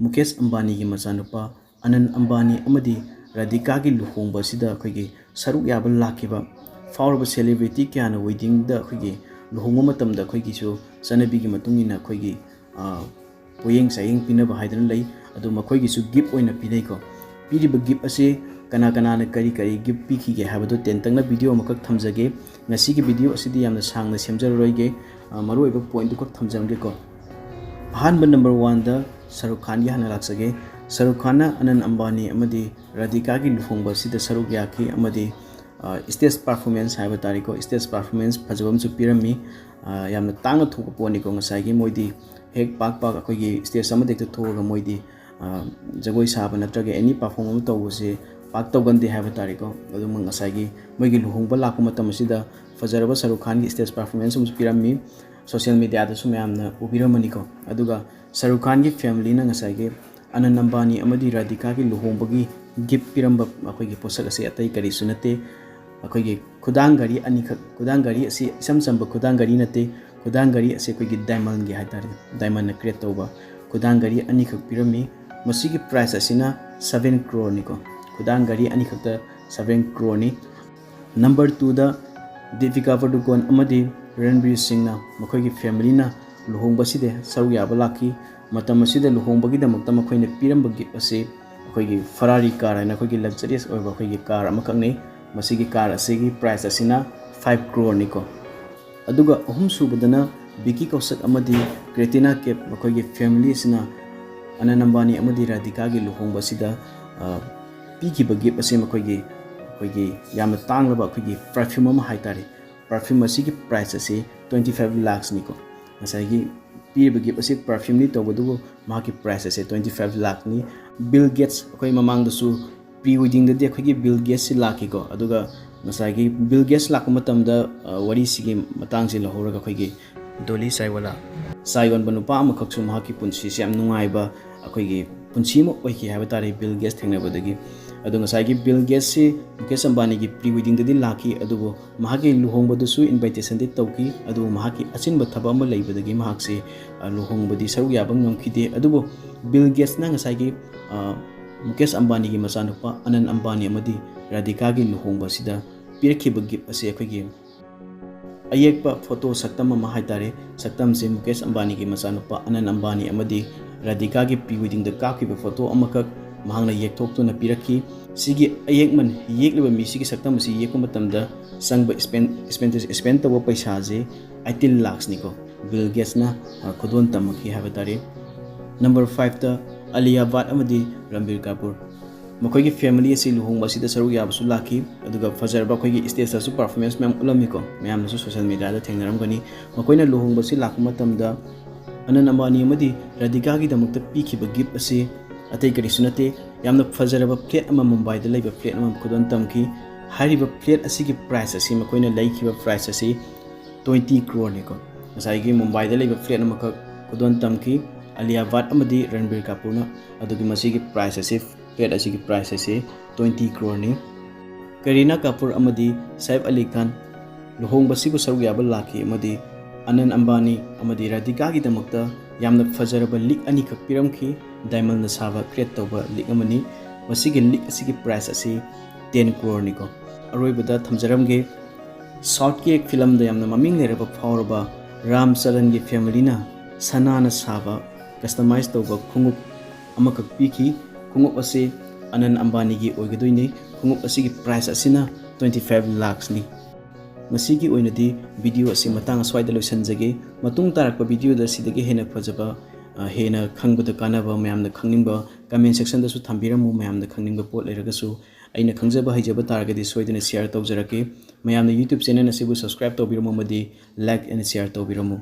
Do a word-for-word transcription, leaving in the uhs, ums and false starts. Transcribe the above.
ꯃꯨꯀꯦꯁ ꯑꯝꯕꯥꯅꯤꯒꯤ ꯃꯆꯥꯅꯨꯄꯥ ꯑꯅꯟ ꯑꯝꯕꯥꯅꯤ ꯑꯃꯗꯤ ꯔꯥꯙꯤꯀꯥꯒꯤ ꯂꯨꯍꯣꯡꯕ ꯑꯁꯤꯗ ꯑꯩꯈꯣꯏꯒꯤ ꯁꯔꯨꯛ ꯌꯥꯕ ꯂꯥꯛꯈꯤꯕ ꯐꯥꯎꯔꯕ ꯁꯦꯂꯤꯕ꯭ꯔꯤꯇꯤ ꯀꯌꯥꯅ ꯋꯦꯗꯤꯡꯗ ꯑꯩꯈꯣꯏꯒꯤ ꯂꯨꯍꯣꯡꯕ ꯃꯇꯝꯗ ꯑꯩꯈꯣꯏꯒꯤꯁꯨ ꯆꯠꯅꯕꯤꯒꯤ ꯃꯇꯨꯡ ꯏꯟꯅ ꯑꯩꯈꯣꯏꯒꯤ, ꯑ, ꯄꯣꯌꯦꯡ ꯆꯥꯌꯦꯡ ꯄꯤꯅꯕ ꯍꯥꯏꯗꯅ ꯂꯩ꯫ ꯑꯗꯨ ꯃꯈꯣꯏꯒꯤꯁꯨ ꯒꯤꯐ ꯑꯣꯏꯅ ꯄꯤꯅꯩꯀꯣ꯫ ꯄꯤꯔꯤꯕ ꯒꯤꯐ ꯑꯁꯤ ꯀꯅꯥ ꯀꯅꯥꯅ ꯀꯔꯤ ꯀꯔꯤ ꯒꯤꯐ ꯄꯤꯈꯤꯒꯦ ꯍꯥꯏꯕꯗꯨ ꯇꯦꯟꯇꯛꯅ ꯚꯤꯗꯤꯑꯣ ꯑꯃꯈꯛ ꯊꯝꯖꯒꯦ꯫ ꯉꯁꯤꯒꯤ ꯚꯤꯗꯤꯑꯣ ꯑꯁꯤꯗꯤ ꯌꯥꯝꯅ ꯁꯥꯡꯅ ꯁꯦꯝꯖꯔꯔꯣꯏꯒꯦ꯫ ꯑ, ꯃꯔꯨꯑꯣꯏꯕ ꯄꯣꯏꯟꯠꯇꯨ ꯈꯛ ꯊꯝꯖꯔꯝꯒꯦꯀꯣ꯫ ꯑꯍꯥꯟꯕ ꯅꯝꯕꯔ ꯋꯥꯟꯗ ꯁꯔꯨꯛ ꯈꯥꯟꯒꯤ ꯍꯥꯟꯅ ꯂꯥꯛꯆꯒꯦ꯫ ꯁꯔꯨꯛ ꯈꯥꯟꯅ ꯑꯅꯟ ꯑꯝꯕꯥꯅꯤ ꯑꯃꯗꯤ ꯔꯥꯙꯤꯀꯥꯒꯤ ꯂꯨꯍꯣꯡꯕ ꯑꯁꯤꯗ ꯁꯔꯨꯛ ꯌꯥꯈꯤ ꯑꯃꯗꯤ, ꯑ, ꯁ꯭ꯇꯦꯖ ꯄꯔꯐꯣꯔꯃꯦꯟꯁ ꯍꯥꯏꯕ ꯇꯥꯔꯦꯀꯣ, ꯁ꯭ꯇꯦꯖ ꯄꯔꯐꯣꯔꯃꯦꯟꯁ ꯐꯖꯕ ꯑꯃꯁꯨ ꯄꯤꯔꯝꯃꯤ꯫ ꯑ, ꯌꯥꯝꯅ ꯇꯥꯡꯅ ꯊꯣꯛꯄ ꯄꯣꯠꯅꯤꯀꯣ꯫ ꯉꯁꯥꯏꯒꯤ ꯃꯣꯏꯗꯤ ꯍꯦꯛ ꯄꯥꯛ ꯄꯥꯛ ꯑꯩꯈꯣꯏꯒꯤ ꯁ꯭ꯇꯦꯖ ꯑꯃꯗ ꯍꯦꯛꯇ ꯊꯣꯛꯑꯒ ꯃꯣꯏꯗꯤ, ꯑ, ꯖꯒꯣꯏ ꯁꯥꯕ ꯅꯠꯇ꯭ꯔꯒ ꯑꯦꯅꯤ ꯄꯔꯐꯣꯔꯝ ꯑꯃ ꯇꯧꯕꯁꯦ ꯄꯥꯛ ꯇꯧꯒꯟꯗꯦ ꯍꯥꯏꯕ ꯇꯥꯔꯦꯀꯣ꯫ ꯑꯗꯨꯃꯛ ꯉꯁꯥꯏꯒꯤ ꯃꯣꯏꯒꯤ ꯂꯨꯍꯣꯡꯕ ꯂꯥꯛꯄ ꯃꯇꯝ ꯑꯁꯤꯗ ꯐꯖꯔꯕ ꯁꯔꯨꯛ ꯈꯥꯟꯒꯤ ꯁ꯭ꯇꯦꯖ ꯄꯔꯐꯣꯔꯃꯦꯟꯁ ꯑꯃꯁꯨ ꯄꯤꯔꯝꯃꯤ꯫ ꯁꯣꯁꯤꯌꯦꯜ ꯃꯦꯗꯤꯌꯥꯗꯁꯨ ꯃꯌꯥꯝꯅ ꯎꯕꯤꯔꯝꯃꯅꯤꯀꯣ꯫ ꯑꯗꯨꯒ ꯁꯔꯨꯛ ꯈꯥꯟꯒꯤ ꯐꯦꯃꯤꯂꯤꯅ ꯉꯁꯥꯏꯒꯤ ꯑꯅꯟ ꯑꯝꯕꯥꯅꯤ ꯑꯃꯗꯤ ꯔꯥꯙꯤꯀꯥꯒꯤ ꯂꯨꯍꯣꯡꯕꯒꯤ ꯒꯤꯐ ꯄꯤꯔꯝꯕ ꯑꯩꯈꯣꯏꯒꯤ ꯄꯣꯠꯁꯛ ꯑꯁꯤ ꯑꯇꯩ ꯀꯔꯤꯁꯨ ꯅꯠꯇꯦ, ꯑꯩꯈꯣꯏꯒꯤ ꯈꯨꯗꯥꯡ ꯘꯔꯤ ꯑꯅꯤꯈꯛ꯫ ꯈꯨꯗꯥꯡ ꯘꯔꯤ ꯑꯁꯤ ꯏꯆꯝ ꯆꯝꯕ ꯈꯨꯗꯥꯡ ꯘꯔꯤ ꯅꯠꯇꯦ꯫ ꯈꯨꯗꯥꯡ ꯘꯔꯤ ꯑꯁꯤ ꯑꯩꯈꯣꯏꯒꯤ ꯗꯥꯏꯃꯟꯒꯤ ꯍꯥꯏꯇꯥꯔꯦ, ꯗꯥꯏꯃꯟꯅ ꯀ꯭ꯔꯤꯌꯦꯠ ꯇꯧꯕ ꯈꯨꯗꯥꯡ ꯘꯔꯤ ꯑꯅꯤꯈꯛ ꯄꯤꯔꯝꯃꯤ꯫ ꯃꯁꯤꯒꯤ ꯄ꯭ꯔꯥꯏꯁ ꯑꯁꯤꯅ ꯁꯚꯦꯟ ꯀ꯭ꯔꯣꯔꯅꯤꯀꯣ꯫ ꯈꯨꯗꯥꯡ ꯘꯔꯤ ꯑꯅꯤꯈꯛꯇ ꯁꯚꯦꯟ ꯀ꯭ꯔꯣꯔꯅꯤ꯫ ꯅꯝꯕꯔ ꯇꯨꯗ ꯗꯤꯄꯤꯀꯥ ꯄꯗꯨꯀꯣꯟ ꯑꯃꯗꯤ ꯔꯟꯕꯤꯔ ꯁꯤꯡꯅ ꯃꯈꯣꯏꯒꯤ ꯐꯦꯃꯤꯂꯤꯅ ꯂꯨꯍꯣꯡꯕ ꯑꯁꯤꯗ ꯁꯔꯨꯛ ꯌꯥꯕ ꯂꯥꯛꯈꯤ꯫ ꯃꯇꯝ ꯑꯁꯤꯗ ꯂꯨꯍꯣꯡꯕꯒꯤꯗꯃꯛꯇ ꯃꯈꯣꯏꯅ ꯄꯤꯔꯝꯕ ꯒꯤꯐ ꯑꯁꯤ ꯑꯩꯈꯣꯏꯒꯤ ꯐꯔꯥꯔꯤ ꯀꯥꯔ ꯍꯥꯏꯅ ꯑꯩꯈꯣꯏꯒꯤ ꯂꯛꯖꯔꯤꯌꯁ ꯑꯣꯏꯕ ꯑꯩꯈꯣꯏꯒꯤ ꯀꯥꯔ ꯑꯃꯈꯛꯅꯤ꯫ ꯃꯁꯤꯒꯤ ꯀꯥꯔ ꯑꯁꯤꯒꯤ ꯄ꯭ꯔꯥꯏꯁ ꯑꯁꯤꯅ ꯐꯥꯏꯚ ꯀ꯭ꯔꯣꯔꯅꯤꯀꯣ꯫ ꯑꯗꯨꯒ ꯑꯍꯨꯝꯁꯨꯕꯗꯅ ꯕꯤꯀꯤ ꯀꯧꯁꯛ ꯑꯃꯗꯤ ꯀ꯭ꯔꯦꯇꯤꯅꯥ ꯀꯦꯞ ꯃꯈꯣꯏꯒꯤ ꯐꯦꯃꯤꯂꯤ ꯑꯁꯤꯅ ꯑꯅꯟ ꯑꯝꯕꯥꯅꯤ ꯑꯃꯗꯤ ꯔꯥꯙꯤꯀꯥꯒꯤ ꯂꯨꯍꯣꯡꯕ ꯑꯁꯤꯗ, ꯑ, ꯄꯤꯈꯤꯕ ꯒꯤꯐ ꯑꯁꯤ ꯃꯈꯣꯏꯒꯤ, ꯑꯩꯈꯣꯏꯒꯤ ꯌꯥꯝꯅ ꯇꯥꯡꯂꯕ ꯑꯩꯈꯣꯏꯒꯤ ꯄꯔꯐ꯭ꯌꯨꯝ ꯑꯃ ꯍꯥꯏꯇꯥꯔꯦ꯫ ꯄꯔꯐ꯭ꯌꯨꯝ ꯑꯁꯤꯒꯤ ꯄ꯭ꯔꯥꯏꯁ ꯑꯁꯤ ꯇ꯭ꯋꯦꯟꯇꯤ ꯐꯥꯏꯚ ꯂꯥꯛꯁꯅꯤꯀꯣ꯫ ꯉꯁꯥꯏꯒꯤ ꯄꯤꯔꯤꯕ ꯒꯤꯐ ꯑꯁꯤ ꯄꯔꯐ꯭ꯌꯨꯝꯅꯤ, ꯇꯧꯕꯗꯨꯕꯨ ꯃꯍꯥꯛꯀꯤ ꯄ꯭ꯔꯥꯏꯁ ꯑꯁꯦ ꯇ꯭ꯋꯦꯟꯇꯤ ꯐꯥꯏꯚ ꯂꯥꯛꯅꯤ꯫ ꯕꯤꯜ ꯒꯦꯠꯁ, ꯑꯩꯈꯣꯏ ꯃꯃꯥꯡꯗꯁꯨ ꯄ꯭ꯔꯤ ꯋꯦꯗꯤꯡꯗꯗꯤ ꯑꯩꯈꯣꯏꯒꯤ ꯕꯤꯜ ꯒꯦꯠꯁꯁꯤ ꯂꯥꯛꯈꯤꯀꯣ꯫ ꯑꯗꯨꯒ ꯉꯁꯥꯏꯒꯤ ꯕꯤꯜ ꯒꯦꯠꯁ ꯂꯥꯛꯄ ꯃꯇꯝꯗ, ꯑ, ꯋꯥꯔꯤꯁꯤꯒꯤ ꯃꯇꯥꯡꯁꯤ ꯂꯧꯍꯧꯔꯒ ꯑꯩꯈꯣꯏꯒꯤ ꯗꯣꯂꯤ ꯆꯥꯏꯋꯥꯂꯥ, ꯆꯥ ꯌꯣꯟꯕ ꯅꯨꯄꯥ ꯑꯃꯈꯛꯁꯨ ꯃꯍꯥꯛꯀꯤ ꯄꯨꯟꯁꯤꯁꯦ ꯌꯥꯝ ꯅꯨꯡꯉꯥꯏꯕ ꯑꯩꯈꯣꯏꯒꯤ ꯄꯨꯟꯁꯤ ꯑꯃ ꯑꯣꯏꯈꯤ ꯍꯥꯏꯕ ꯇꯥꯔꯦ ꯕꯤꯜ ꯒꯦꯠꯁ ꯊꯦꯡꯅꯕꯗꯒꯤ꯫ ꯑꯗꯣ ꯉꯁꯥꯏꯒꯤ ꯕꯤꯜ ꯒꯦꯠꯁꯁꯤ ꯃꯨꯀꯦꯁ ꯑꯝꯕꯥꯅꯤꯒꯤ ꯄ꯭ꯔꯤ ꯋꯦꯗꯤꯡꯗꯗꯤ ꯂꯥꯛꯈꯤ, ꯑꯗꯨꯕꯨ ꯃꯍꯥꯛꯀꯤ ꯂꯨꯍꯣꯡꯕꯗꯨꯁꯨ ꯏꯟꯚꯥꯏꯇꯦꯁꯟꯗꯤ ꯇꯧꯈꯤ, ꯑꯗꯨꯕꯨ ꯃꯍꯥꯛꯀꯤ ꯑꯆꯤꯟꯕ ꯊꯕꯛ ꯑꯃ ꯂꯩꯕꯗꯒꯤ ꯃꯍꯥꯛꯁꯦ, ꯑ, ꯂꯨꯍꯣꯡꯕꯗꯤ ꯁꯔꯨꯛ ꯌꯥꯕ ꯉꯝꯈꯤꯗꯦ꯫ ꯑꯗꯨꯕꯨ ꯕꯤꯜ ꯒꯦꯠꯁꯅ ꯉꯁꯥꯏꯒꯤ, ꯑ, ꯃꯨꯀꯦꯁ ꯑꯝꯕꯥꯅꯤꯒꯤ ꯃꯆꯥꯅꯨꯄꯥ ꯑꯅꯟ ꯑꯝꯕꯥꯅꯤ ꯑꯃꯗꯤ ꯔꯥꯙꯤꯀꯥꯒꯤ ꯂꯨꯍꯣꯡꯕ ꯑꯁꯤꯗ ꯄꯤꯔꯛꯈꯤꯕ ꯒꯤꯐ ꯑꯁꯤ ꯑꯩꯈꯣꯏꯒꯤ ꯑꯌꯦꯛꯄ ꯐꯣꯇꯣ ꯁꯛꯇꯝ ꯑꯃ ꯍꯥꯏꯇꯥꯔꯦ꯫ ꯁꯛꯇꯝꯁꯦ ꯃꯨꯀꯦꯁ ꯑꯝꯕꯥꯅꯤꯒꯤ ꯃꯆꯥꯅꯨꯄꯥ ꯑꯅꯟ ꯑꯝꯕꯥꯅꯤ ꯑꯃꯗꯤ ꯔꯥꯙꯤꯀꯥꯒꯤ ꯄ꯭ꯔꯤ ꯋꯦꯗꯤꯡꯗ ꯀꯥꯞꯈꯤꯕ ꯐꯣꯇꯣ ꯑꯃꯈꯛ ꯃꯍꯥꯛꯅ ꯌꯦꯛꯊꯣꯛꯇꯨꯅ ꯄꯤꯔꯛꯈꯤ꯫ ꯁꯤꯒꯤ ꯑꯌꯦꯛꯃꯟ ꯌꯦꯛꯂꯤꯕ ꯃꯤꯁꯤꯒꯤ ꯁꯛꯇꯝ ꯑꯁꯤ ꯌꯦꯛꯄ ꯃꯇꯝꯗ ꯆꯪꯕ ꯏꯁꯄꯦꯟ, ꯏꯁꯄꯦꯟ, ꯏꯁꯄꯦꯟ ꯇꯧꯕ ꯄꯩꯁꯥꯁꯦ ꯑꯩꯠꯇꯤꯟ ꯂꯥꯛꯁꯅꯤꯀꯣ꯫ ꯕꯤꯜ ꯒꯦꯠꯁꯅ, ꯑ, ꯈꯨꯗꯣꯜ ꯇꯝꯃꯛꯈꯤ ꯍꯥꯏꯕ ꯇꯥꯔꯦ꯫ ꯅꯝꯕꯔ ꯐꯥꯏꯚꯇ ꯑꯂꯤꯌꯥ ꯚꯥꯠ ꯑꯃꯗꯤ ꯔꯟꯕꯤꯔ ꯀꯥꯄꯨꯔ꯫ ꯃꯈꯣꯏꯒꯤ ꯐꯦꯃꯤꯂꯤ ꯑꯁꯤ ꯂꯨꯍꯣꯡꯕ ꯑꯁꯤꯗ ꯁꯔꯨꯛ ꯌꯥꯕꯁꯨ ꯂꯥꯛꯈꯤ, ꯑꯗꯨꯒ ꯐꯖꯔꯕ ꯑꯩꯈꯣꯏꯒꯤ ꯁ꯭ꯇꯦꯖꯇꯁꯨ ꯄꯔꯐꯣꯔꯃꯦꯟꯁ ꯃꯌꯥꯝ ꯎꯠꯂꯝꯃꯤꯀꯣ꯫ ꯃꯌꯥꯝꯅꯁꯨ ꯁꯣꯁꯤꯌꯦꯜ ꯃꯦꯗꯤꯌꯥꯗ ꯊꯦꯡꯅꯔꯝꯒꯅꯤ꯫ ꯃꯈꯣꯏꯅ ꯂꯨꯍꯣꯡꯕꯁꯤ ꯂꯥꯛꯄ ꯃꯇꯝꯗ ꯑꯅꯟ ꯑꯝꯕꯥꯅꯤ ꯑꯃꯗꯤ ꯔꯥꯙꯤꯀꯥꯒꯤꯗꯃꯛꯇ ꯄꯤꯈꯤꯕ ꯒꯤꯐ ꯑꯁꯤ ꯑꯇꯩ ꯀꯔꯤꯁꯨ ꯅꯠꯇꯦ, ꯌꯥꯝꯅ ꯐꯖꯔꯕ ꯐ꯭ꯂꯦꯠ ꯑꯃ, ꯃꯨꯝꯕꯥꯏꯗ ꯂꯩꯕ ꯐ꯭ꯂꯦꯠ ꯑꯃ ꯈꯨꯗꯣꯜ ꯇꯝꯈꯤ꯫ ꯍꯥꯏꯔꯤꯕ ꯐ꯭ꯂꯦꯠ ꯑꯁꯤꯒꯤ ꯄ꯭ꯔꯥꯏꯁ ꯑꯁꯤ, ꯃꯈꯣꯏꯅ ꯂꯩꯈꯤꯕ ꯄ꯭ꯔꯥꯏꯁ ꯑꯁꯤ ꯇ꯭ꯋꯦꯟꯇꯤ ꯀ꯭ꯔꯣꯔꯅꯤꯀꯣ꯫ ꯉꯁꯥꯏꯒꯤ ꯃꯨꯝꯕꯥꯏꯗ ꯂꯩꯕ ꯐ꯭ꯂꯦꯠ ꯑꯃꯈꯛ ꯈꯨꯗꯣꯜ ꯇꯝꯈꯤ ꯑꯂꯤꯌꯥ ꯚꯥꯠ ꯑꯃꯗꯤ ꯔꯟꯕꯤꯔ ꯀꯥꯄꯨꯔꯅ꯫ ꯑꯗꯨꯒꯤ ꯃꯁꯤꯒꯤ ꯄ꯭ꯔꯥꯏꯁ ꯑꯁꯤ, ꯐ꯭ꯂꯦꯠ ꯑꯁꯤꯒꯤ ꯄ꯭ꯔꯥꯏꯁ ꯑꯁꯤ ꯇ꯭ꯋꯦꯟꯇꯤ ꯀ꯭ꯔꯣꯔꯅꯤ꯫ ꯀꯔꯤꯅꯥ ꯀꯥꯄꯨꯔ ꯑꯃꯗꯤ ꯁꯥꯏꯐ ꯑꯂꯤ ꯈꯥꯟ ꯂꯨꯍꯣꯡꯕꯁꯤꯕꯨ ꯁꯔꯨꯛ ꯌꯥꯕ ꯂꯥꯛꯈꯤ ꯑꯃꯗꯤ ꯑꯅꯟ ꯑꯝꯕꯥꯅꯤ ꯑꯃꯗꯤ ꯔꯥꯙꯤꯀꯥꯒꯤꯗꯃꯛꯇ ꯌꯥꯝꯅ ꯐꯖꯔꯕ ꯂꯤꯛ ꯑꯅꯤꯈꯛ ꯄꯤꯔꯝꯈꯤ꯫ ꯗꯥꯏꯃꯟꯅ ꯁꯥꯕ ꯀ꯭ꯔꯦꯠ ꯇꯧꯕ ꯂꯤꯛ ꯑꯃꯅꯤ꯫ ꯃꯁꯤꯒꯤ ꯂꯤꯛ ꯑꯁꯤꯒꯤ ꯄ꯭ꯔꯥꯏꯁ ꯑꯁꯤ ꯇꯦꯟ ꯀ꯭ꯔꯣꯔꯅꯤꯀꯣ꯫ ꯑꯔꯣꯏꯕꯗ ꯊꯝꯖꯔꯝꯒꯦ, ꯁꯥꯎꯠꯀꯤ ꯐꯤꯂꯝꯗ ꯌꯥꯝꯅ ꯃꯃꯤꯡ ꯂꯩꯔꯕ ꯐꯥꯎꯔꯕ ꯔꯥꯝ ꯆꯔꯟꯒꯤ ꯐꯦꯃꯤꯂꯤꯅ ꯁꯅꯥꯅ ꯁꯥꯕ ꯀꯁꯇꯃꯥꯏꯁ ꯇꯧꯕ ꯈꯣꯡꯎꯞ ꯑꯃꯈꯛ ꯄꯤꯈꯤ꯫ ꯈꯣꯡꯎꯞ ꯑꯁꯤ ꯑꯅꯟ ꯑꯝꯕꯥꯅꯤꯒꯤ ꯑꯣꯏꯒꯗꯣꯏꯅꯤ꯫ ꯈꯣꯡꯎꯞ ꯑꯁꯤꯒꯤ ꯄ꯭ꯔꯥꯏꯁ ꯑꯁꯤꯅ ꯇ꯭ꯋꯦꯟꯇꯤ ꯐꯥꯏꯚ ꯂꯥꯛꯁꯅꯤ꯫ ꯃꯁꯤꯒꯤ ꯑꯣꯏꯅꯗꯤ ꯚꯤꯗꯤꯑꯣ ꯑꯁꯤ ꯃꯇꯥꯡ ꯑꯁ꯭ꯋꯥꯏꯗ ꯂꯣꯏꯁꯤꯟꯖꯒꯦ꯫ ꯃꯇꯨꯡ ꯇꯥꯔꯛꯄ ꯚꯤꯗꯤꯑꯣꯗ ꯁꯤꯗꯒꯤ ꯍꯦꯟꯅ ꯐꯖꯕ, ꯑ, ꯍꯦꯟꯅ ꯈꯪꯕꯗ ꯀꯥꯟꯅꯕ, ꯃꯌꯥꯝꯅ ꯈꯪꯅꯤꯡꯕ ꯀꯃꯦꯟ ꯁꯦꯛꯁꯟꯗꯁꯨ ꯊꯝꯕꯤꯔꯝꯃꯨ꯫ ꯃꯌꯥꯝꯅ ꯈꯪꯅꯤꯡꯕ ꯄꯣꯠ ꯂꯩꯔꯒꯁꯨ ꯑꯩꯅ ꯈꯪꯖꯕ ꯍꯩꯖꯕ ꯇꯥꯔꯒꯗꯤ ꯁꯣꯏꯗꯅ ꯁꯤꯌꯥꯔ ꯇꯧꯖꯔꯛꯀꯦ꯫ ꯃꯌꯥꯝꯅ ꯌꯨꯇ꯭ꯌꯨꯕ ꯆꯦꯅꯦꯜ ꯑꯁꯤꯕꯨ ꯁꯕꯁꯀ꯭ꯔꯥꯏꯕ ꯇꯧꯕꯤꯔꯝꯃꯨ ꯑꯃꯗꯤ ꯂꯥꯏꯛ ꯑꯦꯟ ꯁꯤꯌꯥꯔ ꯇꯧꯕꯤꯔꯝꯃꯨ꯫